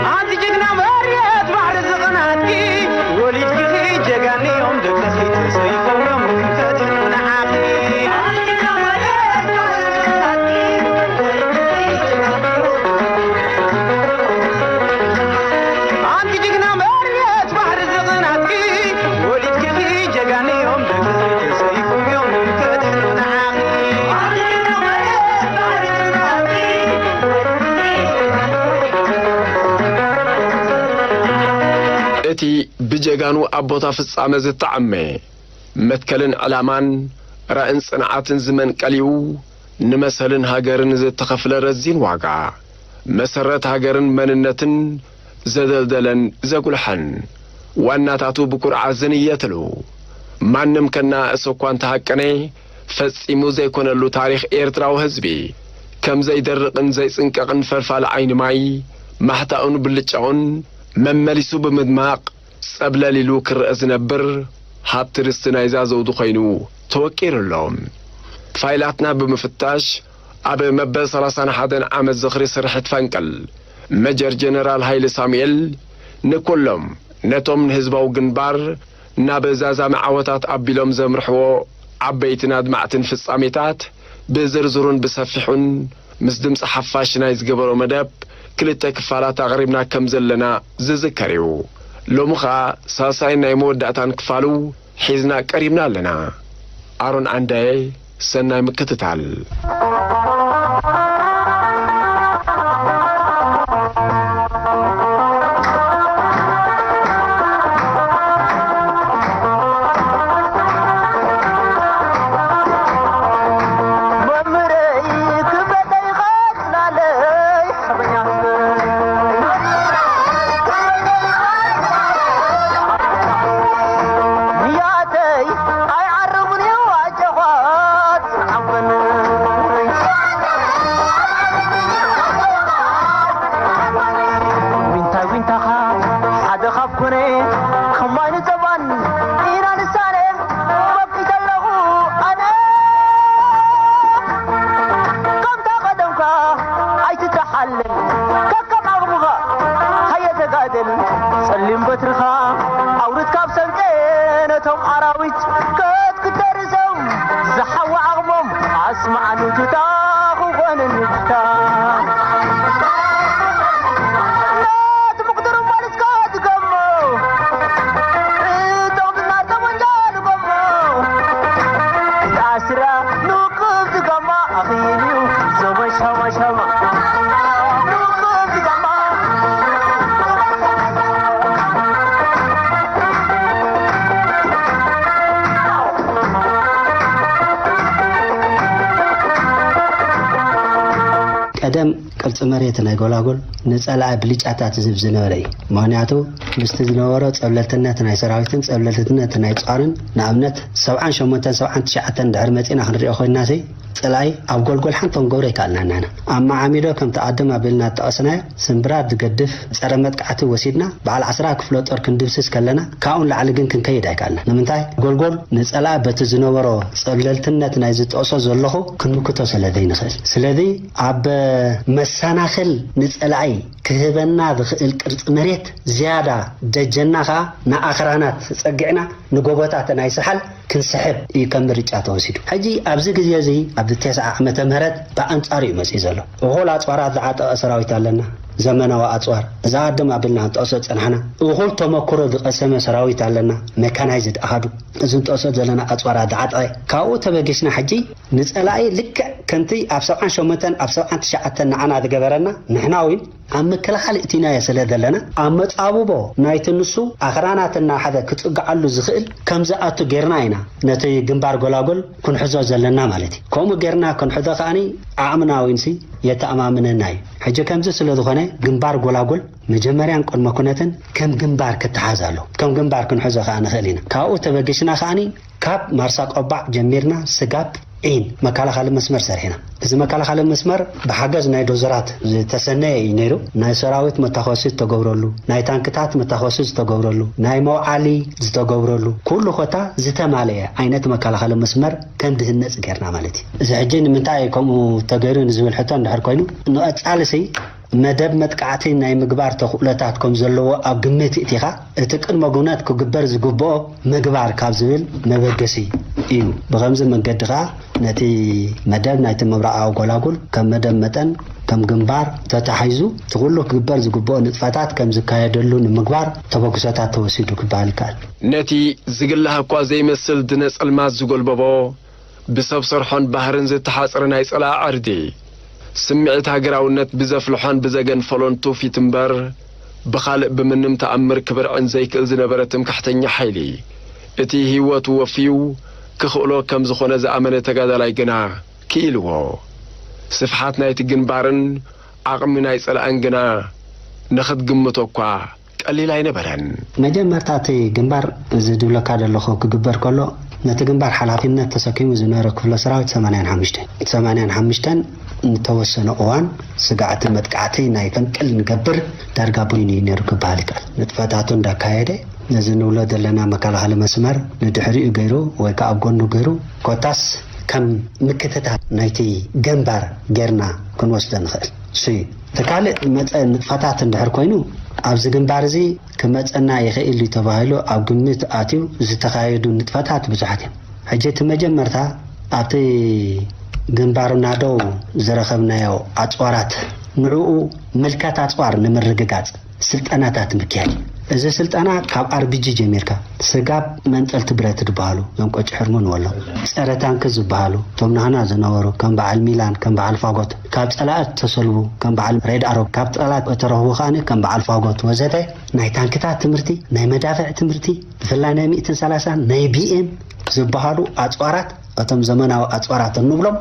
ኣንቲ ጅግና መሬት ባሕሪ ዝቕናትኪ፣ ወሊድኪ ጀጋኑ እዮም ደቅኺ ተሰይፎም እዮም ከድሕኑ ንዓኺ። ኣንቲ ጅግና መሬት ባሕሪ ዝቕናትኪ፣ ወሊድኪ ጀጋኑ እዮም ደቅኺ ተሰይፎም እዮም ከድሕኑ ንዓኺ። እቲ ብጀጋኑ ኣቦታ ፍጻመ ዝተዓመ፣ መትከልን ዕላማን ራእን ጽንዓትን ዝመንቀሊኡ፣ ንመሰልን ሃገርን ዝተኸፍለ ረዚን ዋጋ፣ መሰረት ሃገርን መንነትን ዘደልደለን ዘጉልሐን፣ ዋናታቱ ብኩርዓት ዝንየትሉ፣ ማንም ከነኣእሶ እኳ እንተሃቀነ፣ ፈጺሙ ዘይኮነሉ ታሪኽ ኤርትራዊ ህዝቢ፣ ከም ዘይደርቕን ዘይጽንቀቕን ፈልፋሊ ዓይኒ ማይ፣ ማሕታኡን ብልጫኡን መመሊሱ ብምድማቕ፣ ጸብለል ኢሉ ክረኣ ዝነብር ሃብቲ ርስቲ ናይዛ ዘውዲ ኮይኑ ተወቂሩ ኣሎ። ፋይላትና ብምፍታሽ፣ ኣብ መበል ሰላሳን ሓደን ዓመት ዝኽሪ ስርሒት ፈንቅል፣ መጀር ጀነራል ሃይለ ሳሙኤል፣ ንኩሎም ነቶም ንህዝባዊ ግንባር ናብ ዛዛሚ ዓወታት ኣቢሎም ዘምርሕዎ ዓበይትን ኣድማዕትን ፍጻሜታት ብዝርዝሩን ብሰፊሑን ምስ ድምጺ ሓፋሽ ናይ ዝገበሮ መደብ ክልተ ክፋላት ኣቕሪብና ከም ዘለና ዝዝከር እዩ። ሎሚ ኸኣ ሳልሳይን ናይ መወዳእታን ክፋሉ ሒዝና ቀሪብና ኣለና። ኣሮን ዓንዳየ፣ ሰናይ ምክትታል። መምህረይ ክብረተይ ቐጽላለይ ሓርበኛ ህዝበይ። ንያተይ ኣይዓርቡን እዮም ኣጆኻ ጽንዓወን። ዊንታ ዊንታኻ ሓደ ካብ ኮነ ከማይ ንጸባን ኢና ንሳነ። በቂተ ኣለኹ ኣነ ከምታ ቀደምካ ኣይትተሓለል። ከከም ዓቕምኻ ሃየ ተጋደል። ጸሊም በትርኻ ኣውርድ ካብ ሰንቀ ነቶም ኣራዊት ከትክተ ርእሶም ዝሓዊ ዓቕሞም ኣስማዕ ንቱታ ክኾነኒ ብታ። ናቲ ምቁጥሩ ማለትካ ትገሞ። እቶም ዝናር ጠመንጃ ንጎሞ። እታ ስራ ንውቅብ ዝገማ ኣኽኢሉ እዩ። ዘመን ሻማ ሻማ። ንውቅብ ዝገማ። ቀደም ቅርጺ መሬት ናይ ጎላጎል ንጸላኢ ብልጫታት ዝህብ ዝነበረ እዩ። ምኽንያቱ ምስቲ ዝነበሮ ጸብለልትነት ናይ ሰራዊትን ጸብለልትነት ናይ ጸዋርን፣ ንኣብነት ሰብዓን ሸሞንተን ሰብዓን ትሽዓተን ድሕሪ መጺና ክንሪኦ ኮይንናሲ፣ ጸላኢ ኣብ ጎልጎል ሓንቲ ክንገብሮ ኣይከኣልናን ኢና። ኣብ መዓሚዶ ከምቲ ኣድም ኣቢልና ዝጠቐስናዮ ስምብራት ዝገድፍ ጸረ መጥቃዕቲ ወሲድና በዓል ዓስራ ክፍለ ጦር ክንድምስስ ከለና ካብኡ ንላዕሊ ግን ክንከይድ ኣይከኣልናን። ንምንታይ? ጎልጎል ንጸላኢ በቲ ዝነበሮ ጸብለልትነት ናይ ዝጠቕሶ ዘለኹ ክንምክቶ ስለ ዘይንኽእል። ስለዚ ኣብ መሰናኽል ንጸላኢ ክህበና ዝኽእል ቅርጺ መሬት ዝያዳ ደጀና ከኣ ንኣኽራናት ጸጊዕና ንጎቦታት ናይ ሰሓል ክንስሕብ እዩ ከም ምርጫ ተወሲዱ። ሕጂ ኣብዚ ግዜ እዚ ኣብዚ ተስዓ ዓመተ ምህረት ብኣንጻሩ እዩ መጺኡ ዘሎ። እኹል ኣጽዋራት ዝዓጠቐ ሰራዊት ኣለና፣ ዘመናዊ ኣጽዋር፣ እዛ ኣድም ኣቢልና ክንጠቕሶ ዝጸናሕና። እኹል ተመክሮ ዝቐሰመ ሰራዊት ኣለና፣ መካናይዝድ ኣሃዱ፣ እዚ ንጠቕሶ ዘለና ኣጽዋራት ዝዓጠቐ። ካብኡ ተበጊስና ሕጂ ንጸላኢ ልክዕ ከምቲ ኣብ ሰብዓን ሸሞንተን ኣብ ሰብዓን ትሽዓተን ንዓና ዝገበረና ንሕና እውን ኣብ ምክልኻል እቲናዮ ስለ ዘለና፣ ኣብ መጻብቦ ናይቲ ንሱ ኣኽራናት እናሓዘ ክጽግዓሉ ዝኽእል ከም ዝኣቱ ጌርና ኢና ነቲ ግንባር ጎላጎል ክንሕዞ ዘለና ማለት እዩ። ከምኡ ጌርና ክንሕዞ ከኣኒ ዓቕምና እውንሲ የተኣማምነና እዩ። ሕጂ ከምዚ ስለ ዝኾነ፣ ግንባር ጎላጉል መጀመርያን ቅድመ ኩነትን ከም ግንባር ክተሓዝ ኣሎ። ከም ግንባር ክንሕዞ ከኣ ንኽእል ኢና። ካብኡ ተበጊስና ከኣኒ ካብ ማርሳ ቆባዕ ጀሚርና ስጋብ ዒን መከላኸሊ መስመር ሰሪሕና። እዚ መከላኸሊ መስመር ብሓገዝ ናይ ዶዘራት ዝተሰነየ እዩ ነይሩ። ናይ ሰራዊት መታኮሲ ዝተገብረሉ፣ ናይ ታንክታት መታኮሲ ዝተገብረሉ፣ ናይ መውዓሊ ዝተገብረሉ፣ ኩሉ ኮታ ዝተማለየ ዓይነት መከላኸሊ መስመር ከም ድህነፅ ጌርና ማለት እዩ። እዚ ሕጂ ንምንታይ ከምኡ ተገይሩ ንዝብል ሕቶ እንድሕር ኮይኑ፣ ንቐጻልሲ መደብ መጥቃዕቲ ናይ ምግባር ተኽእሎታት ከም ዘለዎ ኣብ ግምት እቲኻ፣ እቲ ቅድመ ኩነት ክግበር ዝግብኦ ምግባር ካብ ዝብል መበገሲ እዩ። ብኸምዚ መንገዲ ኸኣ ነቲ መደብ ናይቲ ምብራቓዊ ጎላጉል ከም መደብ መጠን ከም ግንባር ተታሒዙ እቲ ኩሉ ክግበር ዝግብኦ ንጥፈታት ከም ዝካየደሉ ንምግባር ተበግሶታት ተወሲዱ ክበሃል ይከኣል። ነቲ ዝግላህ እኳ ዘይመስል ድነ ጸልማት ዝጎልበቦ ብሰብ ሰርሖን ባህርን ዝተሓጽረ ናይ ጸላኢ ዕርዲ፣ ስምዒት ሃገራውነት ብዘፍልሖን ብዘገንፈሎን ትውፊት እምበር፣ ብኻልእ ብምንም ተኣምር ክብርዕን ዘይክእል ዝነበረ ትምክሕተኛ ሓይሊ፣ እቲ ህይወቱ ወፍዩ ክኽእሎ ከም ዝኾነ ዝኣመነ ተጋዳላይ ግና ክኢልዎ። ስፍሓት ናይቲ ግንባርን ዓቕሚ ናይ ጸላእን ግና ንኽትግምቶ እኳ ቀሊል ኣይነበረን። መጀመርታ እቲ ግንባር እዚ ድብለካ ዘለኹ ክግበር ከሎ ነቲ ግንባር ሓላፊነት ተሰኪሙ ዝነበረ ክፍለ ሰራዊት ሰማንያን ሓሙሽተን ሰማንያን ሓሙሽተን ንተወሰነ እዋን ስጋዕቲ መጥቃዕቲ ናይ ፈንቅል ንገብር ዳርጋ በይኑ እዩ ነይሩ ክበሃል ይከኣል። ንጥፈታቱ እንዳካየደ ነዚ ንብሎ ዘለና መከላኸሊ መስመር ንድሕሪኡ ገይሩ ወይ ከዓ ኣብ ጎኑ ገይሩ ኮታስ ከም ምክትታል ናይቲ ግንባር ጌርና ክንወስዶ ንኽእል። እሱ እዩ። እቲ ካልእ መፀ ንጥፈታት እንድሕር ኮይኑ ኣብዚ ግንባር እዚ ክመፀና ይኽእል እዩ ተባሂሉ ኣብ ግምት ኣትዩ ዝተኻየዱ ንጥፈታት ብዙሓት እዮም። ሕጂ እቲ መጀመርታ ኣብቲ ግንባር ናደው ዝረኸብናዮ ኣፅዋራት ንዕኡ ምልከት ኣፅዋር ንምርግጋፅ ስልጠናታት ምክያድ እዩ። እዚ ስልጠና ካብ ኣርቢጂ ጀሚርካ ስጋብ መንጠልቲ ብረት ዝበሃሉ እዞም ቆጭ ሕርሙን ወሎ ፀረ ታንክ ዝበሃሉ እቶም ናህና ዝነበሩ ከም በዓል ሚላን ከም በዓል ፋጎት ካብ ፀላእት ተሰልቡ ከም በዓል ሬድ ኣሮ ካብ ፀላእት እተረኽቡ ከኣኒ ከም በዓል ፋጎት ወዘተ ናይ ታንክታት ትምህርቲ ናይ መዳፍዕ ትምህርቲ ብፍላይ ናይ ሚእትን ሰላሳን ናይ ቢኤም ዝበሃሉ ኣፅዋራት እቶም ዘመናዊ ኣፅዋራት እንብሎም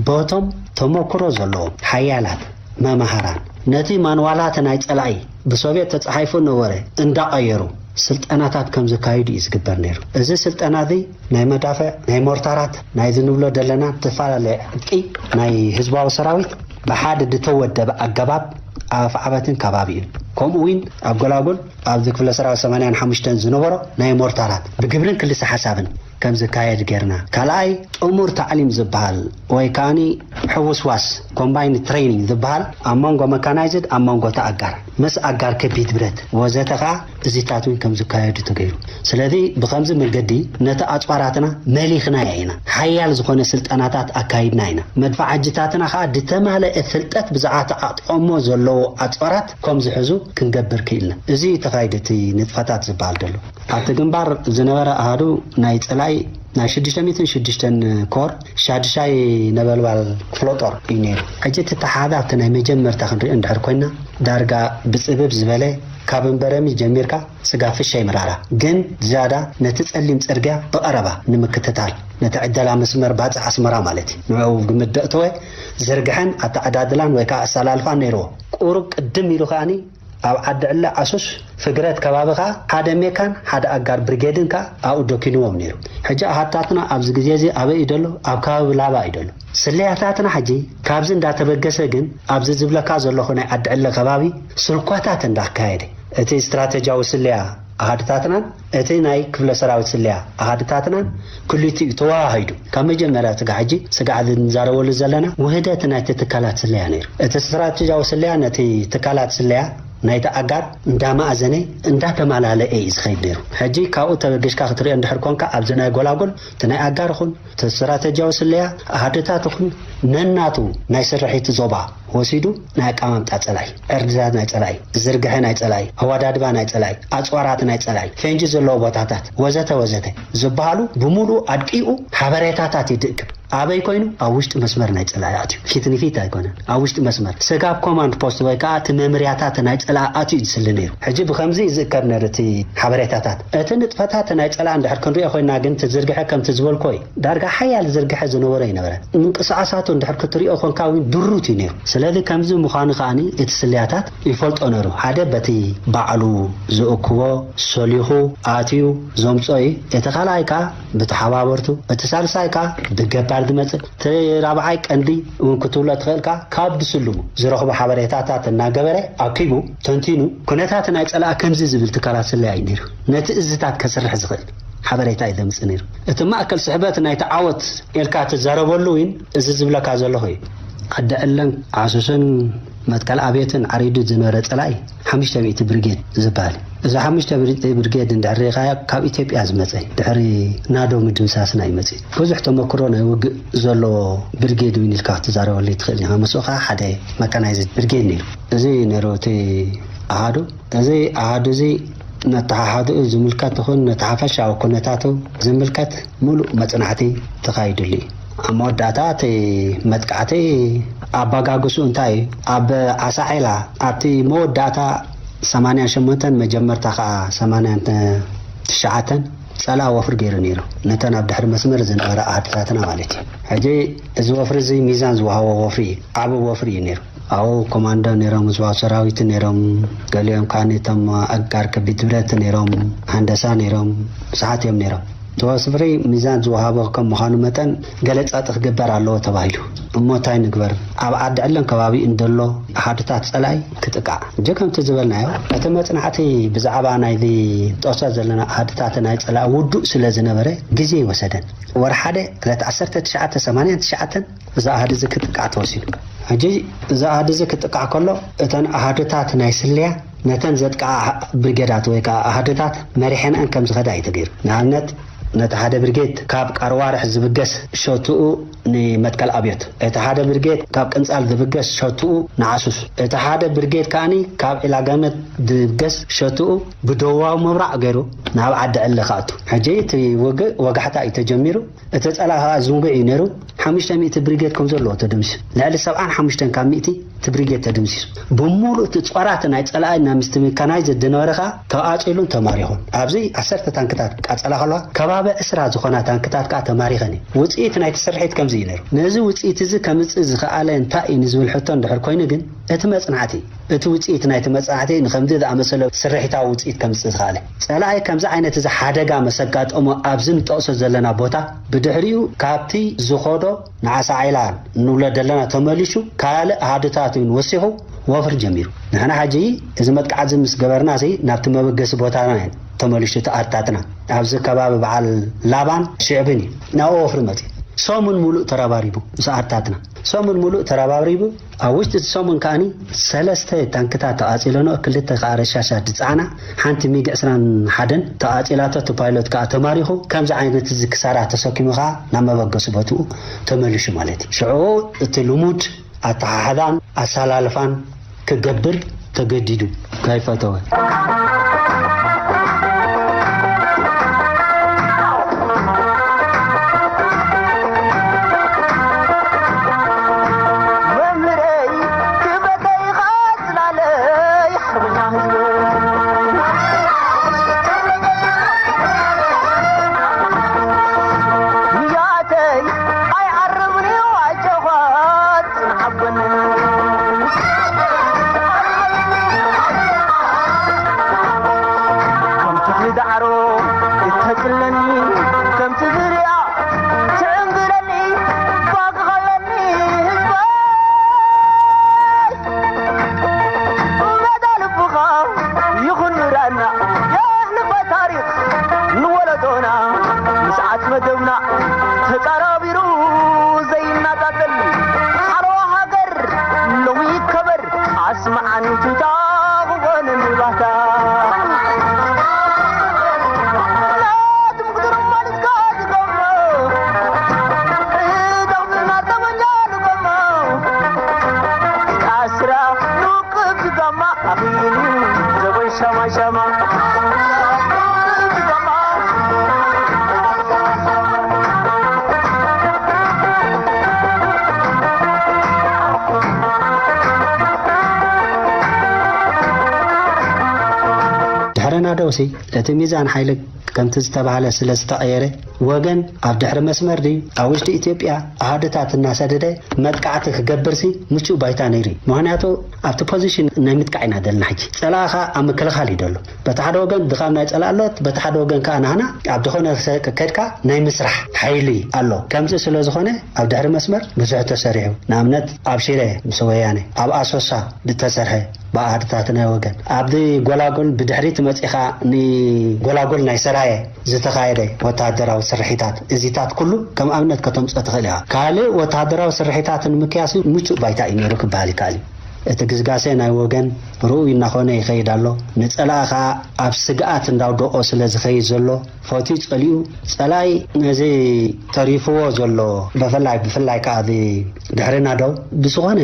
በቶም ተመክሮ ዘለዎም ሓያላት መማህራን ነቲ ማንዋላት ናይ ጸላኢ ብሶቭየት ተጻሒፉ ነበረ እንዳቐየሩ ስልጠናታት ከም ዘካይዱ እዩ ዝግበር ነይሩ። እዚ ስልጠና እዚ ናይ መዳፍዕ፣ ናይ ሞርታራት፣ ናይ ዝንብሎ ደለና ዝተፈላለየ ዕጥቂ ናይ ህዝባዊ ሰራዊት ብሓደ ዝተወደበ ኣገባብ ኣብ ኣፍዓበትን ከባቢኡን ከምኡ እውን ኣብ ጎላጉል ኣብዚ ክፍለ ሰራዊት ሰማንያን ሓሙሽተን ዝነበሮ ናይ ሞርታራት ብግብርን ክልሰ ሓሳብን ከም ዝካየድ ጌርና። ካልኣይ ጥሙር ታዕሊም ዝበሃል ወይ ከኣኒ ሕውስዋስ ኮምባይንድ ትሬኒንግ ዝበሃል ኣብ መንጎ መካናይዝድ ኣብ መንጎ ተኣጋር ምስ ኣጋር ከቢድ ብረት ወዘተ ከኣ እዚታት እውን ከም ዝካየዱ ተገይሩ። ስለዚ ብኸምዚ መንገዲ ነቲ ኣፅዋራትና መሊኽናዮ ኢና። ሓያል ዝኾነ ስልጠናታት ኣካይድና ኢና። መድፋዓጅታትና ከኣ ዝተማለአ ፍልጠት ብዛዕባ ተዓጥቐሞ ዘለዉ ኣፅዋራት ከም ዝሕዙ ክንገብር ክኢልና። እዚ እዩ ተኻይዱ እቲ ንጥፈታት ዝበሃል ዘሎ። ኣብቲ ግንባር ዝነበረ ኣሃዱ ናይ ጸላኢ ናይ ሽዱሽተ ሚእትን ሽዱሽተን ኮር ሻድሻይ ነበልባል ክፍለጦር እዩ ነይሩ። ሕጂ እቲ ተሓዛ ኣብቲ ናይ መጀመርታ ክንሪኦ እንድሕር ኮይና ዳርጋ ብጽብብ ዝበለ ካብ እምበረሚ ጀሚርካ ስጋ ፍሻይ ምራራ ግን ዝያዳ ነቲ ጸሊም ጽርግያ ብቐረባ ንምክትታል ነቲ ዕደላ መስመር ባጽዕ ኣስመራ ማለት እዩ ንዕኡ ግምት ደእተወ ዝርግሐን ኣተዓዳድላን ወይ ከዓ ኣሰላልፋን ነይርዎ። ቁሩብ ቅድም ኢሉ ከኣኒ ኣብ ዓዲ ዕለ ዓሱስ ፍግረት ከባቢ ከኣ ሓደ ሜካን ሓደ ኣጋር ብርጌድን ከኣ ኣብኡ ደኪንዎም ነይሩ። ሕጂ ኣሃድታትና ኣብዚ ግዜ እዚ ኣበይ እዩ ደሎ? ኣብ ከባቢ ላባ እዩ ደሎ። ስለያታትና ሕጂ ካብዚ እንዳተበገሰ ግን ኣብዚ ዝብለካ ዘለኹ ናይ ዓዲ ዕለ ከባቢ ስርኳታት እንዳካየደ እቲ ስትራተጂያዊ ስለያ ኣሃድታትናን እቲ ናይ ክፍለ ሰራዊት ስለያ ኣሃድታትናን ክልቲኡ ተወሃሂዱ ካብ መጀመርያ ስጋዕ ሕጂ ስጋዕ ንዛረበሉ ዘለና ውህደት ናይቲ ትካላት ስለያ ነይሩ። እቲ ስትራተጂያዊ ስለያ ነቲ ትካላት ስለያ ናይቲ ኣጋር እንዳማእዘነ እንዳተማላለአ እዩ ዝኸይድ ነይሩ። ሕጂ ካብኡ ተበጊሽካ ክትሪኦ እንድሕር ኮንካ ኣብዚ ናይ ጎላጎል እቲ ናይ ኣጋር ይኹን እቲ ስትራተጂያዊ ስለያ ኣሃድታት ይኹን ነናቱ ናይ ስርሒት ዞባ ወሲዱ ናይ ኣቀማምጣ ጸላኢ፣ ዕርድታት ናይ ጸላኢ፣ ዝርግሐ ናይ ጸላኢ፣ ኣወዳድባ ናይ ጸላኢ፣ ኣጽዋራት ናይ ጸላኢ፣ ፌንጂ ዘለዎ ቦታታት ወዘተ ወዘተ ዝበሃሉ ብምሉኡ ኣድቂቑ ሓበሬታታት ይድእክብ። ኣበይ ኮይኑ? ኣብ ውሽጢ መስመር ናይ ጸላኢ ኣትዩ፣ ፊት ንፊት ኣይኮነን፣ ኣብ ውሽጢ መስመር ስጋብ ኮማንድ ፖስት ወይ ከዓ እቲ መምርያታት ናይ ጸላኢ ኣትዩ እዩ ዝስሊ ነይሩ። ሕጂ ብከምዚ እዩ ዝእከብ ነይሩ እቲ ሓበሬታታት። እቲ ንጥፈታት ናይ ጸላኢ እንድሕር ክንሪኦ ኮይና ግን፣ እቲ ዝርግሐ ከምቲ ዝበልኮ እዩ። ዳርጋ ሓያል ዝርግሐ ዝነበሮ ኣይነበረን። ምንቅስቓሳቱ እንድሕር ክትሪኦ ኮንካ እውን ድሩት እዩ ነይሩ። ስለዚ ከምዚ ምዃኑ ከዓኒ እቲ ስልያታት ይፈልጦ ነይሩ። ሓደ በቲ ባዕሉ ዝእክቦ ሰሊኹ ኣትዩ ዘምጾ እዩ። እቲ ካልኣይ ከኣ ብተሓባበርቱ፣ እቲ ሳልሳይ ከኣ ብገባር ዝመጽእ፣ እቲ ራብዓይ ቀንዲ እውን ክትብሎ ትኽእል ከኣ ካብ ዝስልሙ ዝረኽቦ ሓበሬታታት እናገበረ ኣኪቡ ተንቲኑ ኩነታት ናይ ጸላኢ ከምዚ ዝብል ትካላት ስለያ እዩ ነይሩ። ነቲ እዝታት ከስርሕ ዝኽእል ሓበሬታ እዩ ዘምጽእ ነይሩ። እቲ ማእከል ስሕበት ናይቲ ዓወት ኢልካ ትዛረበሉ እውን እዚ ዝብለካ ዘለኹ እዩ። ዓዲ ዕለን ዓሱስን መትከል ኣብዮትን ዓሪዱ ዝነበረ ጸላኢ ሓሙሽተ ሚእቲ ብርጌድ ዝበሃል እዩ። እዚ ሓሙሽተ ብር-፣ ብርጌድ እንድሕር ርኢኻዮ ካብ ኢትዮጵያ ዝመጸ እዩ። ድሕሪ ናዶ ምድምሳስና እዩ መጺኡ። ብዙሕ ተመክሮ ናይ ውግእ ዘለዎ ብርጌድ እውን ኢልካ ክትዛረበሉ ትኽእል ኢኻ። ምስኡ ኸዓ ሓደ መካናይዝድ ብርጌድ ነይሩ። እዚ ነይሩ እቲ ኣሃዱ። እዚ ኣሃዱ እዚ ነተሓሓዝኡ ዝምልከት ይኹን ነቲ ሓፈሻዊ ኩነታቱ ዝምልከት ምሉእ መጽናዕቲ ተኻይዱሉ እዩ። ኣብ መወዳእታ እቲ መጥቃዕቲ ኣበጋግስኡ እንታይ እዩ? ኣብ ዓሳዔላ ኣብቲ መወዳእታ ሰማንያን ሸሞንተን መጀመርታ ኸዓ ሰማንያን ትሽዓተን ጸላኢ ወፍሪ ገይሩ ነይሩ። ነተን ኣብ ድሕሪ መስመር ዝነበራ ኣሃዱታትና ማለት እዩ። ሕጂ እዚ ወፍሪ እዚ ሚዛን ዝወሃቦ ወፍሪ እዩ። ዓቢ ወፍሪ እዩ ነይሩ። ኣብኡ ኮማንዶ ነይሮም፣ ህዝባዊ ሰራዊት ነይሮም፣ ገሊኦም ከኣ ነቶም ኣጋር ከቢድ ብረት ነይሮም፣ ሃንደሳ ነይሮም፣ ብዙሓት እዮም ነይሮም። እቲ ወፍሪ ሚዛን ዝወሃቦ ከም ምዃኑ መጠን ገለ ጸቕጢ ክግበር ኣለዎ ተባሂሉ። እሞ እንታይ ንግበር? ኣብ ዓዲ ዕለን ከባቢ እንደሎ ኣሃዱታት ጸላኢ ክጥቃዕ። ሕጂ ከምቲ ዝበልናዮ፣ እቲ መጽናዕቲ ብዛዕባ ናይዚ ጠቕሶ ዘለና ኣሃዱታት ናይ ጸላኢ ውዱእ ስለ ዝነበረ ግዜ ይወሰደን። ወርሒ ሓደ ዕለት ዓሰርተ ትሽዓተ ሰማንያን ትሽዓተን እዚ ኣሃዱ እዚ ክጥቃዕ ተወሲኑ። ሕጂ እዚ ኣሃዱ እዚ ክጥቃዕ ከሎ፣ እተን ኣሃዱታት ናይ ስልያ ነተን ዘጥቃዓ ብርጌዳት ወይ ከዓ ኣሃዱታት መሪሐንአን ከም ዝኸዳ እዩ ተገይሩ። ንኣብነት፣ ነቲ ሓደ ብርጌድ ካብ ቃርዋርሕ ዝብገስ ሸትኡ ንመትከል ኣብዮት፣ እቲ ሓደ ብርጌድ ካብ ቅንጻል ዝብገስ ሸትኡ ንዓሱስ፣ እቲ ሓደ ብርጌድ ከኣኒ ካብ ዒላጋመት ዝብገስ ሸትኡ ብደቡባዊ ምብራቕ ገይሩ ናብ ዓዲ ዕሊ ክኣቱ። ሕጂ እቲ ውግእ ወጋሕታ እዩ ተጀሚሩ። እቲ ጸላኢ ኸኣ ዝንጉዕ እዩ ነይሩ። ሓሙሽተ ሚእቲ ብሪጌድ ከም ዘለዎ ተደምሲሱ። ልዕሊ ሰብዓን ሓሙሽተን ካብ ሚእቲ እቲ ብሪጌድ ተደምሲሱ። ብምሉእ እቲ ጾራት ናይ ጸላኢ ናይ ምስቲ ሜካናይዝድ ዝነበረ ኸኣ ተቓጺሉን ተማሪኹን። ኣብዚ ዓሰርተ ታንክታት ቃጸላ ከለዋ፣ ከባቢ ዕስራ ዝኾና ታንክታት ከኣ ተማሪኸን እየን። ውጽኢት ናይቲ ስርሒት ከምዚ እዩ ነይሩ። ነዚ ውጽኢት እዚ ከምጽእ ዝኸኣለ እንታይ እዩ ንዝብል ሕቶ እንድሕር ኮይኑ ግን፣ እቲ መጽናዕቲ፣ እቲ ውጽኢት ናይቲ መጽናዕቲ ንኸምዚ ዝኣመሰለ ስርሒታዊ ውጽኢት ከምጽእ ዝኸኣለ፣ ጸላኢ ከምዚ ዓይነት እዚ ሓደጋ መሰጋጠሞ ኣብዚ ንጠቕሶ ዘለና ቦታ፣ ብድሕሪኡ ካብቲ ዝኸዶ ንዓሳ ዒላ ንብሎ ዘለና ተመሊሱ ካልእ ኣሃዱታት እውን ወሲኹ ወፍሪ ጀሚሩ። ንሕና ሕጂ እዚ መጥቃዕቲ ምስ ገበርናሲ ናብቲ መበገሲ ቦታና እዩ ተመሊሱ እቲ ኣሃዱታትና። ኣብዚ ከባቢ በዓል ላባን ሽዕብን እዩ ናብኡ ወፍሪ መጺኡ። ሰሙን ሙሉእ ተረባሪቡ ምስ ኣሃዱታትና። ሰሙን ሙሉእ ተረባሪቡ። ኣብ ውሽጢ እቲ ሰሙን ከኣኒ ሰለስተ ታንክታት ተቓጺለንኦ፣ ክልተ ከኣ ረሻሻት ዝጸዓና፣ ሓንቲ ሚግ ዕስራን ሓደን ተቓጺላቶ፣ እቲ ፓይሎት ከኣ ተማሪኹ። ከምዚ ዓይነት እዚ ክሳራ ተሰኪሙ ከኣ ናብ መበገሲ ቦትኡ ተመሊሱ ማለት እዩ። ሽዑ እቲ ልሙድ ኣተሓሕዛን ኣሰላልፋን ክገብር ተገዲዱ። ከይፈተወ። መምህረይ ክበተይ ኸኣ ጽላለይ ሓርበኛ ህዝበይ። ንያተይ ኣይዓርብን እዩ ኣጆኻ ጽንዓጎኒ። ከም ተኽሊ ዳዕሮ እተጽለኒ፣ ከምቲ ዝርያ ትዕንግለኒ፣ ባግኸለኒ ህዝበይ። መዳ ልብኻ ይኹን ምራና፣ የሕልፎ ታሪኽ ንወለዶና። ምስዓት መደብና ተጻራቢሩ ዘይናጻጸል ሓለዋ ሃገር ሎሚ ይከበር። ኣስምዓኒ ቱታ ክኾነኒ ባህታ። ናትም ክትርማ ልስካ ዝጎሞ፣ እቶም ናተመኛ ዝጎሞ፣ ኣስራ ንውቅብ ዝጋማ ኣኺሉ ዘበን ሻማ ሻማ። ንውቅብ ዝጋማ ሲ እቲ ሚዛን ሓይሊ ከምቲ ዝተባህለ ስለ ዝተቐየረ፣ ወገን ኣብ ድሕሪ መስመር ድዩ ኣብ ውሽጢ ኢትዮጵያ ኣሃዱታት እናሰደደ መጥቃዕቲ ክገብርሲ ምቹእ ባይታ ነይሩ እዩ። ምኽንያቱ ኣብቲ ፖዚሽን ናይ ምጥቃዕ ኢና ዘለና። ሕጂ ጸላእኻ ኣብ ምክልኻል እዩ ዘሎ። በቲ ሓደ ወገን ድኻም ናይ ጸላእ ኣሎት፣ በቲ ሓደ ወገን ከኣ ናህና ኣብ ዝኾነ ሰ-፣ ከድካ ናይ ምስራሕ ሓይሊ ኣሎ። ከምዚ ስለ ዝኾነ ኣብ ድሕሪ መስመር ብዙሕ ተሰሪሑ። ንኣብነት ኣብ ሽረ ምስ ወያነ፣ ኣብ ኣሶሳ ዝተሰርሐ ብኣሃድታት ናይ ወገን። ኣብዚ ጎላጎል ብድሕሪት መጺኻ ንጎላጎል ናይ ሰራየ ዝተኻየደ ወተሃደራዊ ስርሒታት፣ እዚታት ኩሉ ከም ኣብነት ከተምጽኦ ትኽእል ኢኻ። ካልእ ወተሃደራዊ ስርሒታት ንምክያስ ምቹእ ባይታ እዩ ነይሩ ክበሃል ይከኣል እዩ። እቲ ግስጋሴ ናይ ወገን ርኡይ እናኾነ ይኸይድ ኣሎ። ንጸላኢ ኸኣ ኣብ ስግኣት እንዳውደቖ ስለ ዝኸይድ ዘሎ፣ ፈትዩ ጸሊኡ፣ ጸላኢ ነዚ ተሪፍዎ ዘሎ፣ ብፍላይ፣ ብፍላይ ከኣ እዚ ድሕርና ደው ብዝኾነ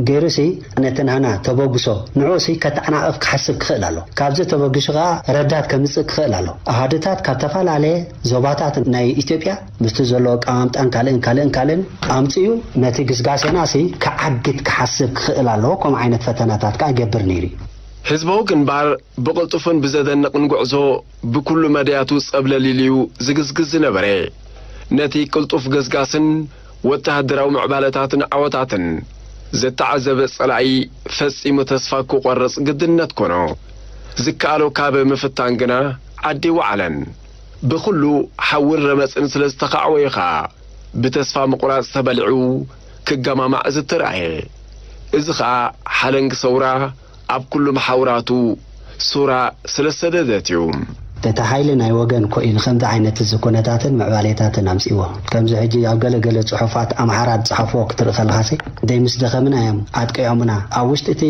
ገይሩሲ ነቲ ናህና ተበግሶ ንዕኡሲ ከተዓናቕፍ ክሓስብ ክኽእል ኣሎ። ካብዚ ተበግሶ ከኣ ረዳት ከምጽእ ክኽእል ኣሎ። ኣሃዱታት ካብ ተፈላለየ ዞባታት ናይ ኢትዮጵያ ምስቲ ዘሎ ኣቀማምጣን ካልእን ካልእን ካልእን ኣምጺኡ ነቲ ግስጋሴናሲ ክዓግት ክሓስብ ክኽእል ኣለዎ። ከምኡ ዓይነት ፈተናታት ከኣ ይገብር ነይሩ እዩ። ህዝባዊ ግንባር ብቕልጡፍን ብዘደንቕን ጉዕዞ ብኩሉ መድያቱ ጸብለል ኢሉ እዩ ዝግስግስ ዝነበረ። ነቲ ቅልጡፍ ገስጋስን ወተሃደራዊ ምዕባለታትን ዓወታትን ዘተዓዘበ ጸላኢ ፈጺሙ ተስፋ ክቖርጽ ግድነት ኮኖ። ዝከኣሎ ካብ ምፍታን ግና ዓዲ ወዓለን። ብኹሉ ሓውን ረመጽን ስለ ዝተኻዕወ እዩ ኸኣ ብተስፋ ምቑራጽ ተበሊዑ ክገማማዕ ዝተራእየ። እዚ ኸኣ ሓለንጊ ሰውራ ኣብ ኩሉ መሓውራቱ ሱራ ስለ ዝሰደደት እዩ። እቲ ሓይሊ ናይ ወገን እኮ እዩ ንኸምዚ ዓይነት እዚ ኩነታትን ምዕባሌታትን ኣምጺእዎ። ከምዚ ሕጂ ኣብ ገለ ገለ ጽሑፋት ኣምሓራ ዝጸሓፍዎ ክትርኢ ከለኻሲ፣ ደይ ምስ ደኸምና እዮም ኣጥቂዖምና። ኣብ ውሽጢ እቲ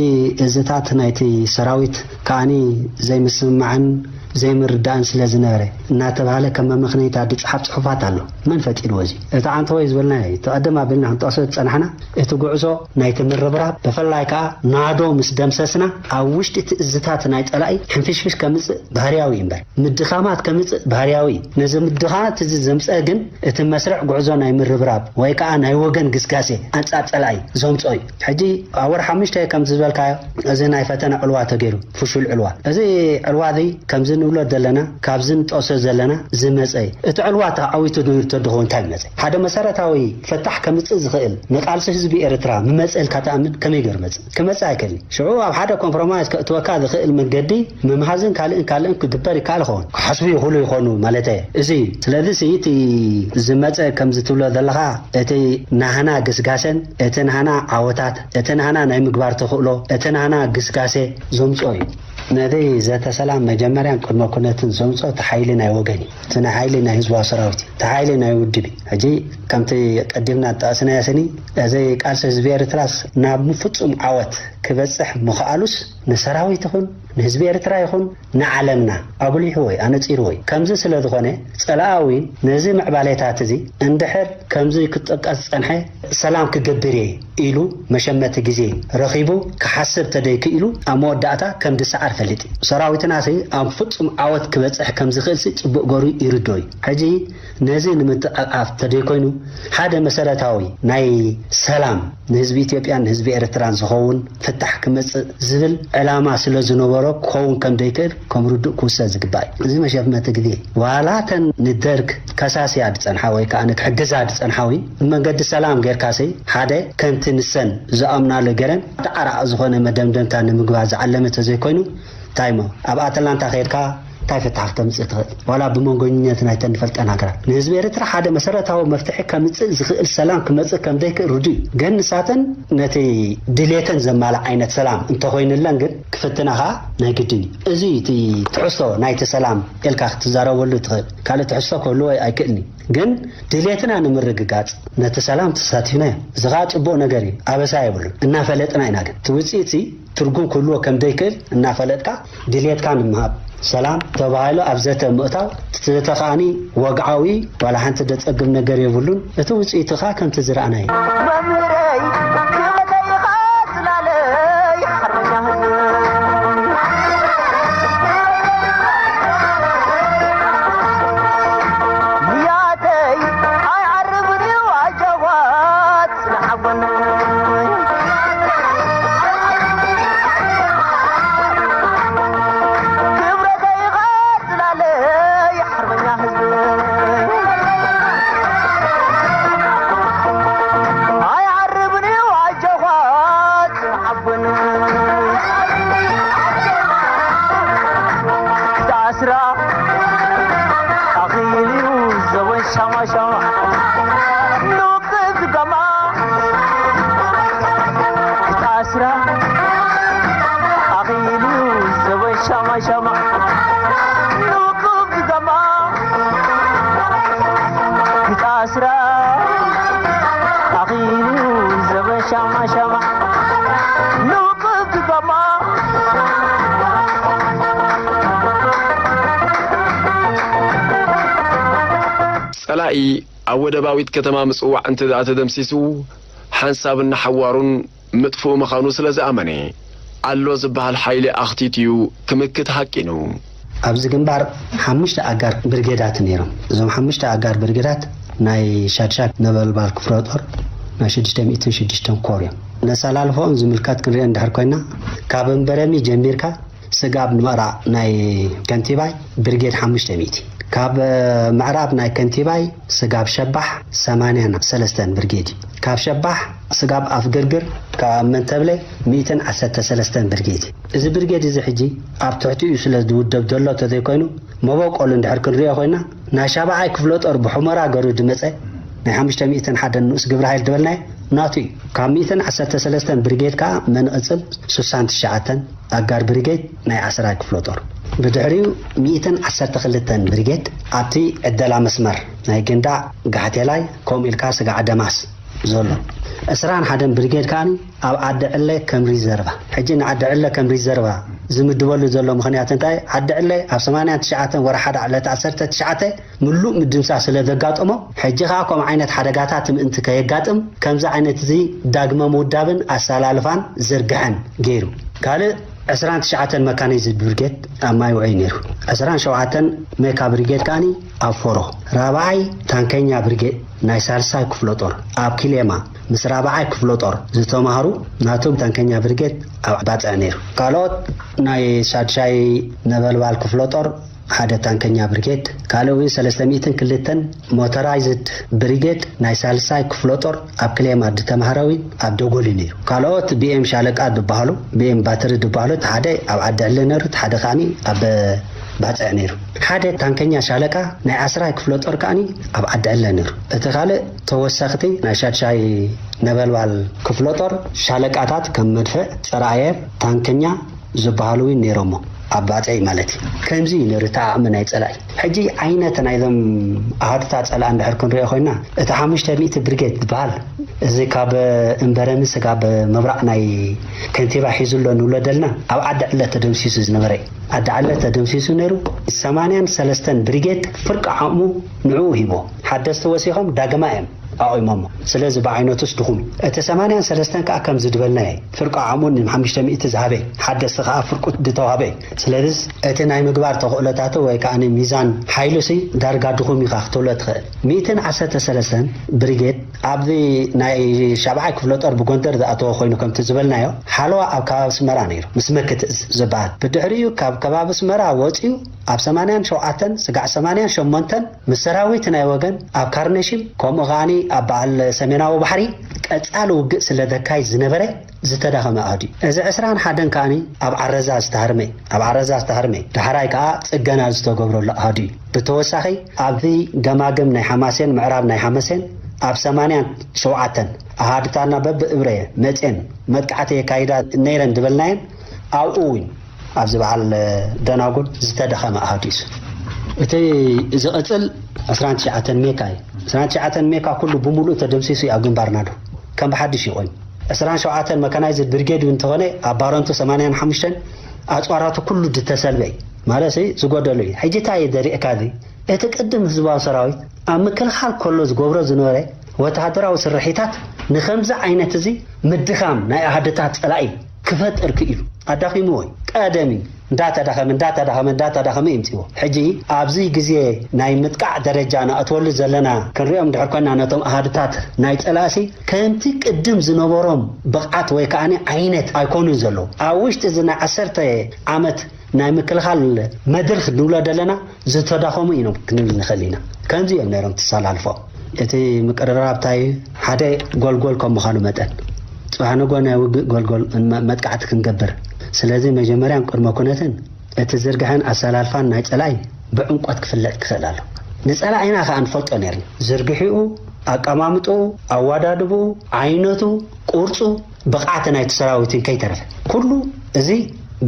እዝታት ናይቲ ሰራዊት ከኣኒ ዘይምስምማዕን ዘይምርዳእን ስለ ዝነበረ እናተባህለ ከም መመኽነይታ ዝጸሓፍ ጽሑፋት ኣሎ። መን ፈጢርዎ እዚ? እቲ ዓንተወይ ዝበልናዮ እዩ። እቲ ቀደም ኣቢልና ክንጠቕሶ ዝጸናሕና እቲ ጉዕዞ ናይቲ ምርብራብ፣ ብፍላይ ከኣ ናዶ ምስ ደምሰስና፣ ኣብ ውሽጢ እቲ እዝታት ናይ ጸላኢ ሕንፍሽፍሽ ከምጽእ ባህርያዊ እዩ እምበር፣ ምድኻማት ከምጽእ ባህርያዊ እዩ። ነዚ ምድኻማት እዚ ዘምጽአ ግን እቲ መስርዕ ጉዕዞ ናይ ምርብራብ ወይ ከኣ ናይ ወገን ግስጋሴ ኣንጻር ጸላኢ ዘምጽኦ እዩ። ሕጂ ኣብ ወርሒ ሓሙሽተ ከም ዝበልካዮ፣ እዚ ናይ ፈተነ ዕልዋ ተገይሩ፣ ፍሹል ዕልዋ። እዚ ዕልዋ እዚ ከምዚ ንብሎ ዘለና፣ ካብዚ ንጠቕሶ ዘለና ዝመጸ እዩ። እቲ ዕልዋ ተዓዊቱ ዶ ተድኾ እንታይ መጸ? ሓደ መሰረታዊ ፈታሕ ከምጽእ ዝኽእል ንቃልሲ ህዝቢ ኤርትራ ምመጸ ኢልካ ትኣምን? ከመይ ገይሩ መጽእ? ክመጽእ ኣይክእልን። ሽዑ ኣብ ሓደ ኮምፕሮማይዝ ከእትወካ ዝኽእል መንገዲ ምምሃዝን ካልእን ካልእን ክግበር ይከኣል ይኸውን። ክሓስቡ ይኽእሉ ይኾኑ ማለተይ እዚ እዩ። ስለዚ እቲ ዝመጸ ከምዚ ትብሎ ዘለኻ፣ እቲ ናህና ግስጋሴን እቲ ናህና ዓወታት፣ እቲ ናህና ናይ ምግባር ተኽእሎ፣ እቲ ናህና ግስጋሴ ዘምጽኦ እዩ። ነቲ ዘተ ሰላም መጀመርያን ቅድመ ኩነትን ዘምጽኦ እቲ ሓይሊ ናይ ወገን እዩ። እቲ ናይ ሓይሊ ናይ ህዝባዊ ሰራዊት እዩ። እቲ ሓይሊ ናይ ውድብ እዩ። ሕጂ ከምቲ ቀዲምና ዝጠቐስናዮ ስኒ፣ እዚ ቃልሲ ህዝቢ ኤርትራስ ናብ ፍጹም ዓወት ክበጽሕ ምኽኣሉስ ንሰራዊት ይኹን ንህዝቢ ኤርትራ ይኹን ንዓለምና ኣጉሊሕዎ እዩ፣ ኣነጺርዎ እዩ። ከምዚ ስለ ዝኾነ፣ ጸላኢ እውን ነዚ ምዕባሌታት እዚ እንድሕር ከምዚ ክጥቀስ ዝጸንሐ ሰላም ክገብር እየ ኢሉ መሸመቲ ግዜ ረኺቡ ክሓስብ ተደይክኢሉ፣ ኣብ መወዳእታ ከም ዝሰዓር ፈሊጥ እዩ። ሰራዊትናሲ ኣብ ፍጹም ዓወት ክበጽሕ ከም ዝኽእልሲ ጽቡቕ ገሩ ይርድኦ እዩ። ሕጂ ነዚ ንምጥዕዓፍ ተደይኮይኑ፣ ሓደ መሰረታዊ ናይ ሰላም ንህዝቢ ኢትዮጵያን ንህዝቢ ኤርትራን ዝኸውን ፍታሕ ክመጽእ ዝብል ዕላማ ስለ ዝነበሮ ክኸውን ከም ዘይክእል ከም ርዱእ ክውሰድ ዝግባእ እዩ። እዚ መሸመቲ ግዜ ዋላ እተን ንደርግ ከሳስያ ዝጸንሓ ወይ ከኣ ንክሕግዛ ዝጸንሓ እውን ብመንገዲ ሰላም ጌርካሲ ሓደ ከምቲ ንሰን ዝኣምናሉ ገረን ተዓራቒ ዝኾነ መደምደምታ ንምግባር ዝዓለመ ተዘይኮይኑ እንታይ እሞ ኣብ ኣትላንታ ኸይድካ እንታይ ፍታሕ ክተምጽእ ትኽእል? ዋላ ብመንጎኝነት ናይተን ንፈልጠን ሃገራት ንህዝቢ ኤርትራ ሓደ መሰረታዊ መፍትሒ ከምጽእ ዝኽእል ሰላም ክመጽእ ከም ዘይክእል ርዱእ እዩ። ግን ንሳተን ነቲ ድሌተን ዘማልእ ዓይነት ሰላም እንተኾይኑለን ግን ክፍትና ኸኣ ናይ ግድን እዩ። እዚ እቲ ትሕዝቶ ናይቲ ሰላም ኢልካ ክትዛረበሉ ትኽእል። ካልእ ትሕዝቶ ክህልዎ ኣይክእልን እዩ። ግን ድሌትና ንምርግጋጽ ነቲ ሰላም ተሳቲፍናዮ። እዚ ኸኣ ጽቡቕ ነገር እዩ። ኣበሳ የብሉን። እናፈለጥና ኢና ግን እቲ ውጽኢትሲ ትርጉም ክህልዎ ከም ዘይክእል እናፈለጥካ ድልየትካ ንምሃብ ሰላም ተባሂሉ ኣብ ዘተ ምእታው፣ እቲ ዘተ ከኣኒ ወግዓዊ ዋላ ሓንቲ ደጸግም ነገር የብሉን። እቲ ውጽኢቱ ከኣ ከምቲ ዝረኣናዮ። መምህረይ ክመተይኻ ስላለይ ሓረሻ ሻማ ሻማ ንውቅብ ዝጋማ ክታስራ ኣኺሉ ዘበን ሻማ ሻማ ንውቅብ ዝጋማ ክታስራ ኣኺሉ ዘበን ሻማ ሻማ ንውቅብ ዝጋማ ጸላኢ ኣብ ወደባዊት ከተማ ምጽዋዕ እንተ ደኣ ተደምሲሱ፣ ሓንሳብን ንሓዋሩን ምጥፍኡ ምዃኑ ስለ ዝኣመነ፣ ኣሎ ዝበሃል ሓይሊ ኣኽቲት'ዩ ክምክት ሃቂኑ። ኣብዚ ግንባር ሓሙሽተ ኣጋር ብርጌዳት ነይሮም። እዞም ሓሙሽተ ኣጋር ብርጌዳት ናይ ሻድሻይ ነበልባል ክፍለ ጦር ናይ ሽዱሽተ ሚእትን ሽዱሽተን ኮር እዮም። ነሰላልፎኦም ዝምልከት ክንሪኦ እንድሕር ኮይና፣ ካብ እምበረሚ ጀሚርካ ስጋብ ምዕራብ ናይ ከንቲባይ ብርጌድ ሓሙሽተ ሚእቲ፣ ካብ ምዕራብ ናይ ከንቲባይ ስጋብ ሸባሕ ሰማንያን ሰለስተን ብርጌድ እዩ። ካብ ሸባሕ ስጋብ ኣፍ ግርግር ካብ መንተብለ ሚእትን ዓሰርተ ሰለስተን ብርጌድ እዩ። እዚ ብርጌድ እዚ ሕጂ ኣብ ትሕቲኡ ስለ ዝውደብ ዘሎ ተዘይኮይኑ፣ መበቆሉ እንድሕር ክንሪኦ ኮይና፣ ናይ ሻብዓይ ክፍለ ጦር ብሑመራ ገሩ ዝመጸ ናይ ሓሙሽተ ሚእትን ሓደን ንኡስ ግብረ ሓይል ዝበልናዮ ናቱ እዩ። ካብ ሚእትን ዓሰርተ ሰለስተን ብርጌድ ከኣ መንቕጽል ስሳን ትሽዓተን ኣጋር ብርጌድ ናይ ዓስራይ ክፍለ ጦር። ብድሕሪኡ ሚእትን ዓሰርተ ክልተን ብርጌድ ኣብቲ ዕደላ መስመር ናይ ግንዳዕ ጋሕቴላይ ከምኡ ኢልካ ስጋዕ ደማስ ዘሎ። ዕስራን ሓደን ብርጌድ ከኣ ኣብ ዓዲ ዕለ ከም ሪዘርቫ። ሕጂ ንዓዲ ዕለ ከም ሪዘርቫ ዝምድበሉ ዘሎ ምኽንያት እንታይ? ዓዲ ዕለ ኣብ ሰማንያን ትሽዓተን ወርሓ ዳዕ ዕለት ዓሰርተ ትሽዓተ ምሉእ ምድምሳስ ስለ ዘጋጠሞ፣ ሕጂ ኸኣ ከምኡ ዓይነት ሓደጋታት ምእንቲ ከየጋጥም፣ ከምዚ ዓይነት እዚ ዳግመ ምውዳብን ኣሰላልፋን ዝርግሐን ገይሩ። ካልእ ዕስራን ትሽዓተን መካናይዝድ ብርጌድ ኣብ ማይ ውዑይ ነይሩ። ዕስራን ሸውዓተን ሜካ ብርጌድ ከኣኒ ኣብ ፎሮ። ራብዓይ ታንከኛ ብርጌድ ናይ ሳልሳይ ክፍለ ጦር ኣብ ኪሌማ ምስ ራብዓይ ክፍለ ጦር ዝተማህሩ ናቶም ታንከኛ ብርጌድ ኣብ ባጽዕ ነይሩ። ካልኦት ናይ ሻድሻይ ነበልባል ክፍለ ጦር ሓደ ታንከኛ ብርጌድ፣ ካልእ እውን ሰለስተ ሚእትን ክልተን ሞተራይዝድ ብሪጌድ ናይ ሳልሳይ ክፍለ ጦር ኣብ ክሌማ ዝተማህረ እውን ኣብ ደጎሊ ነይሩ። ካልኦት ቢኤም ሻለቃ ዝበሃሉ፣ ቢኤም ባትሪ ዝበሃሉ፣ እቲ ሓደ ኣብ ዓዲ ዕለ ነይሩ፣ እቲ ሓደ ከኣኒ ኣብ ባጽዕ ነይሩ። ሓደ ታንከኛ ሻለቃ ናይ ዓስራይ ክፍለ ጦር ከኣኒ ኣብ ዓዲ ዕለ ነይሩ። እቲ ካልእ ተወሰኽቲ ናይ ሻድሻይ ነበልባል ክፍለ ጦር ሻለቃታት ከም መድፍዕ፣ ጸረ ኣየር፣ ታንከኛ ዝበሃሉ እውን ነይሮሞ ኣብ ባጽዕ ማለት እዩ። ከምዚ እዩ ነይሩ እቲ ዓቕሚ ናይ ጸላኢ። ሕጂ ዓይነት ናይዞም ኣሃዱታት ጸላኢ እንድሕር ክንሪኦ ኮይና፣ እቲ ሓሙሽተ ሚእቲ ብርጌድ ዝበሃል፣ እዚ ካብ እምበረምስ ካብ ምብራቕ ናይ ከንቲባ ሒዙ ኣሎ ንብሎ ደልና፣ ኣብ ዓዲ ዕለት ተደምሲሱ ዝነበረ እዩ። ዓዲ ዕለት ተደምሲሱ ነይሩ። ሰማንያን ሰለስተን ብሪጌድ ፍርቂ ዓቕሙ ንዕኡ ሂቦ። ሓደስቲ ወሲኾም ዳግማ እዮም ኣቑሞሞ። ስለዚ ብዓይነቱስ ድኹም እዩ። እቲ ሰማንያን ሰለስተን ከኣ ከምዚ ዝበልናዮ እዩ። ፍርቂ ዓቕሙ ንሓሙሽተ ሚእቲ ዝሃበ፣ ሓደስቲ ከኣ ፍርቁ ዝተዋህበ እዩ። ስለዚስ እቲ ናይ ምግባር ተኽእሎታቱ ወይ ከኣ ሚዛን ሓይሉሲ ዳርጋ ድኹም ኢኻ ክትብሎ ትኽእል። ሚእትን ዓሰርተ ሰለስተን ብሪጌድ ኣብዚ ናይ ሻብዓይ ክፍለ ጦር ብጎንደር ዝኣተወ ኮይኑ ከምቲ ዝበልናዮ፣ ሓለዋ ኣብ ከባቢ ኣስመራ ነይሩ፣ ምስ መክትእዝ ዝበሃል። ብድሕሪኡ ካብ ከባቢ ኣስመራ ወጺኡ ኣብ ሰማንያን ሸውዓተን ስጋዕ ሰማንያን ሸሞንተን ምስ ሰራዊት ናይ ወገን ኣብ ካርነሽም ከምኡ ከኣኒ ኣብ በዓል ሰሜናዊ ባሕሪ ቀጻሊ ውግእ ስለ ዘካይድ ዝነበረ ዝተዳኸመ ኣሃዱ እዩ። እዚ ዕስራን ሓደን ከኣኒ ኣብ ዓረዛ ዝተሃርመ እዩ። ኣብ ዓረዛ ዝተሃርመ እዩ። ዳሕራይ ከኣ ጽገና ዝተገብረሉ ኣሃዱ እዩ። ብተወሳኺ ኣብዚ ገማግም ናይ ሓማሴን፣ ምዕራብ ናይ ሓማሴን ኣብ ሰማንያን ሸውዓተን ኣሃዱታትና በብእብረ መጽየን መጥቃዕቲ የካይዳ ነይረን ዝበልናየን ኣብኡ እውን ኣብዚ በዓል ደናጉል ዝተዳኸመ ኣሃዱ እዩ። እቲ ዝቕጽል ዕስራን ትሽዓተን ሜካ እዩ። ዕስራን ትሽዓተን ሜካ ኩሉ ብምሉእ ተደምሲሱ እዩ ኣብ ግንባርና ዶ ከም ብሓድሽ እዩ ኮይኑ። ዕስራን ሸውዓተን መካናይዝድ ብርጌድ እውን እንተኾነ ኣብ ባረንቱ ሰማንያን ሓሙሽተን ኣጽዋራቱ ኩሉ ዝተሰልበ እዩ። ማለት እዚ ዝጎደሎ እዩ። ሕጂ እንታይ እዩ ዘሪእካ እዚ? እቲ ቅድም ህዝባዊ ሰራዊት ኣብ ምክልኻል ከሎ ዝገብሮ ዝነበረ ወተሃደራዊ ስርሒታት ንኸምዚ ዓይነት እዚ ምድኻም ናይ ኣሃደታት ጸላኢ ክፈጥር ክኢሉ ኣዳኺምዎ እዩ። ቀደም እዩ እንዳተዳኸመ፣ እንዳተዳኸመ፣ እንዳተዳኸመ ይምጽዎ። ሕጂ ኣብዚ ግዜ ናይ ምጥቃዕ ደረጃ ንኣትወሉ ዘለና ክንሪኦም እንድሕር ኮይና ነቶም ኣሃድታት ናይ ጸላእሲ ከምቲ ቅድም ዝነበሮም ብቕዓት ወይ ከኣኒ ዓይነት ኣይኮኑን ዘለዉ። ኣብ ውሽጢ እዚ ናይ ዓሰርተ ዓመት ናይ ምክልኻል መድርኽ ንብሎ ዘለና ዝተዳኸሙ ኢና ክንብል ንኽእል ኢና። ከምዚ እዮም ነይሮም ተሰላልፎ። እቲ ምቅርራብ እንታይ እዩ? ሓደ ጎልጎል ከም ምዃኑ መጠን ጽባሕ ንጎ ናይ ውግእ ጎልጎል መ-፣ መጥቃዕቲ ክንገብር። ስለዚ መጀመርያን ቅድመ ኩነትን እቲ ዝርግሐን ኣሰላልፋን ናይ ጸላኢ ብዕምቆት ክፍለጥ ክኽእል ኣሎ። ንጸላኢና ከኣ ንፈልጦ ነርና። ዝርግሒኡ፣ ኣቀማምጥኡ፣ ኣወዳድብኡ፣ ዓይነቱ፣ ቁርጹ፣ ብቕዓት ናይቲ ሰራዊትን ከይተረፈ። ኩሉ እዚ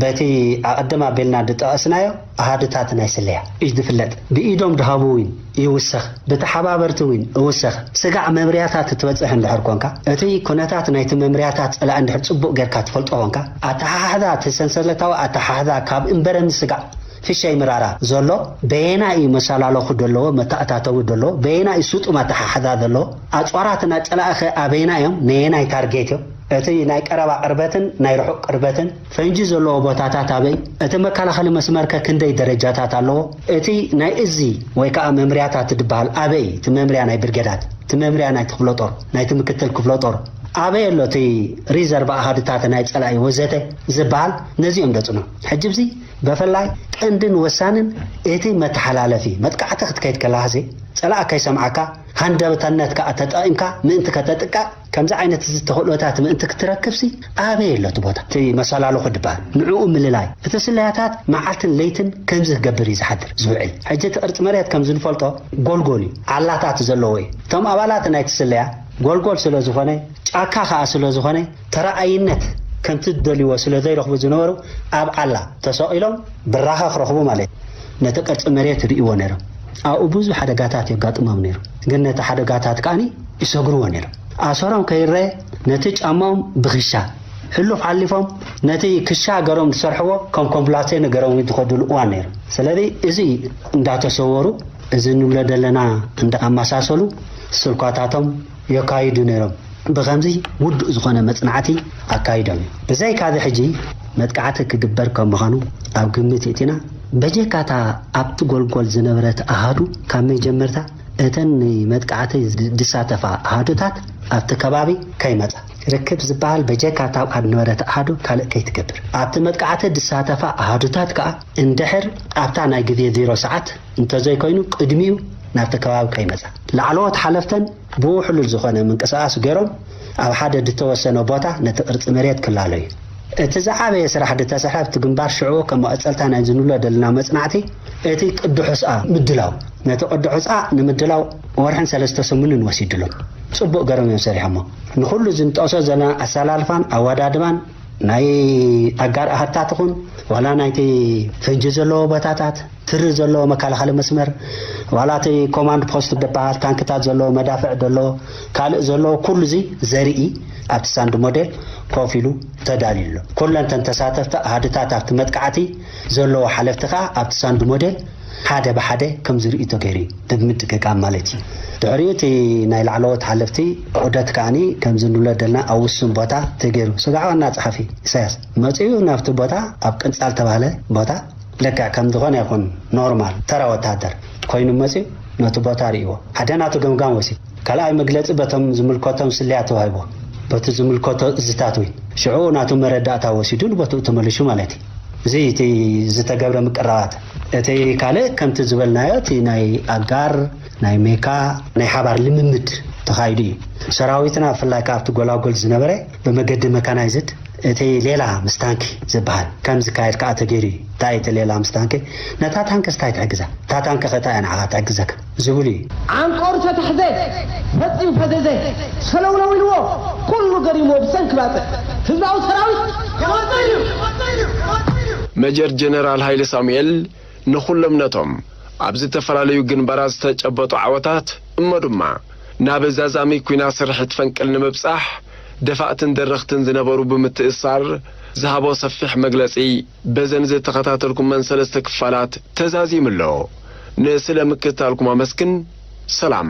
በቲ ኣቐድም ኣቢልና ዝጠቐስናዮ ኣሃዱታት ናይ ስለያ እዩ ዝፍለጥ። ብኢዶም ድሃቡ እውን ይውሰኽ፣ ብተሓባበርቲ እውን እውሰኽ። ስጋዕ መምርያታት እትበጽሕ እንድሕር ኮንካ፣ እቲ ኩነታት ናይቲ መምርያታት ጸላኢ እንድሕር ጽቡቕ ጌርካ ትፈልጦ ኮንካ፣ ኣተሓሕዛ፣ እቲ ሰንሰለታዊ ኣተሓሕዛ ካብ እምበረኒ ስጋዕ ፍሸይ ምራራ ዘሎ በየናይ እዩ መሰላለኹ ዘለዎ፣ መተኣታተዊ ዘለዎ፣ በየናይ እዩ ስጡም ኣተሓሕዛ ዘለዎ፣ ኣጽዋራት ናይ ጸላእኸ ኣበየና እዮም፣ ነየናይ ታርጌት እዮም? እቲ ናይ ቀረባ ቅርበትን ናይ ርሑቕ ቅርበትን ፈንጂ ዘለዎ ቦታታት ኣበይ? እቲ መከላኸሊ መስመርከ ክንደይ ደረጃታት ኣለዎ? እቲ ናይ እዚ ወይ ከዓ መምርያታት ዝበሃል ኣበይ? እቲ መምርያ ናይ ብርጌዳት፣ እቲ መምርያ ናይ ክፍለ ጦር፣ ናይቲ ምክትል ክፍለ ጦር ኣበይ ኣሎ? እቲ ሪዘርቭ ኣሃዱታት ናይ ጸላኢ ወዘተ ዝበሃል ነዚኦም ደጽኖ። ሕጂ ብዚ በፈላይ ቀንድን ወሳንን እቲ መተሓላለፊ መጥቃዕቲ ክትከይድ ከለኻሲ ጸላእ ከይሰምዓካ ሃንደበታነት ከኣ ተጠቒምካ ምእንቲ ከተጥቃዕ ከምዚ ዓይነት እዚ ተኽእሎታት ምእንቲ ክትረክብሲ ኣበይ ኣሎ እቲ ቦታ? እቲ መሰላልኹ ድበሃል ንዕኡ ምልላይ። እቲ ስለያታት መዓልትን ለይትን ከምዚ ክገብር እዩ ዝሓድር ዝውዕል። ሕጂ እቲ ቅርጺ መሬት ከም ዝንፈልጦ ጎልጎል እዩ። ዓላታት ዘለዎ እዩ። እቶም ኣባላት ናይቲ ስለያ ጎልጎል ስለ ዝኾነ ጫካ ከኣ ስለ ዝኾነ ተረኣይነት ከምቲ ዝደልይዎ ስለ ዘይረኽቡ ዝነበሩ ኣብ ዓላ ተሰቒሎም ብራኸ ክረኽቡ ማለት እዩ። ነቲ ቅርጺ መሬት ርእይዎ ነይሮም። ኣብኡ ብዙሕ ሓደጋታት የጋጥሞም ነይሩ። ግን ነቲ ሓደጋታት ከኣኒ ይሰግርዎ ነይሮም። ኣሰሮም ከይረአ ነቲ ጫማኦም ብክሻ ሕሉፍ ሓሊፎም ነቲ ክሻ ገሮም ዝሰርሕዎ ከም ኮምፕላሴ ነገሮም ዝኸድሉ እዋን ነይሩ። ስለዚ እዚ እንዳተሰወሩ እዚ ንብሎ ዘለና እንዳኣመሳሰሉ ስልኳታቶም የካይዱ ነይሮም። ብኸምዚ ውዱእ ዝኾነ መጽናዕቲ ኣካይዶም እዮም። ብዘይካዚ ሕጂ መጥቃዕቲ ክግበር ከም ምዃኑ ኣብ ግምት የእቲና፣ በጀካታ ኣብቲ ጎልጎል ዝነበረት ኣሃዱ ካብ መጀመርታ እተን ንመጥቃዕቲ ዝሳተፋ ኣሃዱታት ኣብቲ ከባቢ ከይመጻ ርክብ ዝበሃል በጀካታ ኣብኣ ዝነበረት ኣሃዱ ካልእ ከይትገብር ኣብቲ መጥቃዕቲ ዝሳተፋ ኣሃዱታት ከኣ እንድሕር ኣብታ ናይ ግዜ ዜሮ ሰዓት እንተዘይኮይኑ ቅድሚኡ ናብቲ ከባቢ ከይመጻ ላዕለዎት ሓለፍተን ብውሕሉል ዝኾነ ምንቅስቓስ ገይሮም ኣብ ሓደ ዝተወሰነ ቦታ ነቲ ቅርጺ መሬት ክላለዩ። እቲ ዝዓበየ ስራሕ ዝተሰርሐ ኣብቲ ግንባር ሽዑ ከም መቐጸልታ ናይ ዝንብሎ ዘለና መጽናዕቲ እቲ ቅዲ ሑስኣ ምድላው። ነቲ ቅዲ ሑስኣ ንምድላው ወርሕን ሰለስተ ሰሙንን ወሲድሎም። ጽቡቕ ገይሮም እዮም ሰሪሖሞ። ንኹሉ እዚ ንጠቕሶ ዘለና ኣሰላልፋን ኣወዳድባን ናይ ኣጋር ኣሃታት ይኹን ዋላ ናይቲ ፈንጂ ዘለዎ ቦታታት ትሪ ዘለዎ መከላኸሊ መስመር ዋላ እቲ ኮማንድ ፖስት ዝበሃል ታንክታት ዘለዎ መዳፍዕ ዘለዎ ካልእ ዘለዎ ኩሉ እዚ ዘርኢ ኣብቲ ሳንድ ሞዴል ኮፍ ኢሉ ተዳልዩ ኣሎ። ኩለን እተን ተሳተፍቲ ኣሃድታት ኣብቲ መጥቃዕቲ ዘለዎ ሓለፍቲ ከኣ ኣብቲ ሳንድ ሞዴል ሓደ ብሓደ ከም ዝርእዩ ተገይሩ እዩ። ብምድግጋም ማለት እዩ። ድሕሪኡ እቲ ናይ ላዕለዎት ሓለፍቲ ዑደት ከኣኒ ከምዚ ንብሎ ደልና ኣብ ውሱን ቦታ ተገይሩ። ስጋዕ ዋና ጸሓፊ ኢሳያስ መጺኡ ናብቲ ቦታ ኣብ ቅንጻል ተባህለ ቦታ ልክዕ ከም ዝኾነ ይኹን ኖርማል ተራ ወታደር ኮይኑ መጺኡ ነቲ ቦታ ርእይዎ። ሓደ ናቱ ገምጋም ወሲድ። ካልኣይ መግለጺ በቶም ዝምልከቶም ስለያ ተዋሂቦ። በቲ ዝምልከቶ እዝታት ወይ ሽዑ ናቱ መረዳእታ ወሲዱ ንቦትኡ ተመሊሹ ማለት እዩ። እዚ እቲ ዝተገብረ ምቅራባት። እቲ ካልእ ከምቲ ዝበልናዮ እቲ ናይ ኣጋር፣ ናይ ሜካ፣ ናይ ሓባር ልምምድ ተኻይዱ እዩ። ሰራዊትና ብፍላይ ከኣ ኣብቲ ጎላጎል ዝነበረ ብመገዲ መካናይዝድ እቲ ሌላ ምስ ታንኪ ዝበሃል ከም ዝካየድ ከኣ ተገይሩ እዩ። እንታይ እቲ ሌላ ምስ ታንኪ? ነታ ታንክስ እንታይ ትሕግዛ? እታ ታንኪ ከ እንታይ እያ ንዓኻ ትሕግዘካ? ዝብል እዩ። ዓንቆር ተታሕዘ፣ ፈጺሙ ፈዘዘ፣ ሰለውለው ኢልዎ፣ ኩሉ ገሪምዎ ብሰንኪ ባጽዕ ህዝባዊ ሰራዊት ይወጽእ እዩ። መጀር ጀነራል ሃይለ ሳሙኤል ንኹሎም ነቶም ኣብ ዝተፈላለዩ ግንባራት ዝተጨበጡ ዓወታት እሞ ድማ ናብ ዛዛሚ ኲናት ስርሒት ፈንቅል ንምብጻሕ ደፋእትን ደረኽትን ዝነበሩ ብምትእስሳር ዝሃቦ ሰፊሕ መግለጺ በዘን ዝተኸታተልኩመን ሰለስተ ክፋላት ተዛዚሙ ኣሎ። ንስለ ምክትታልኩም ኣመስግን። ሰላም።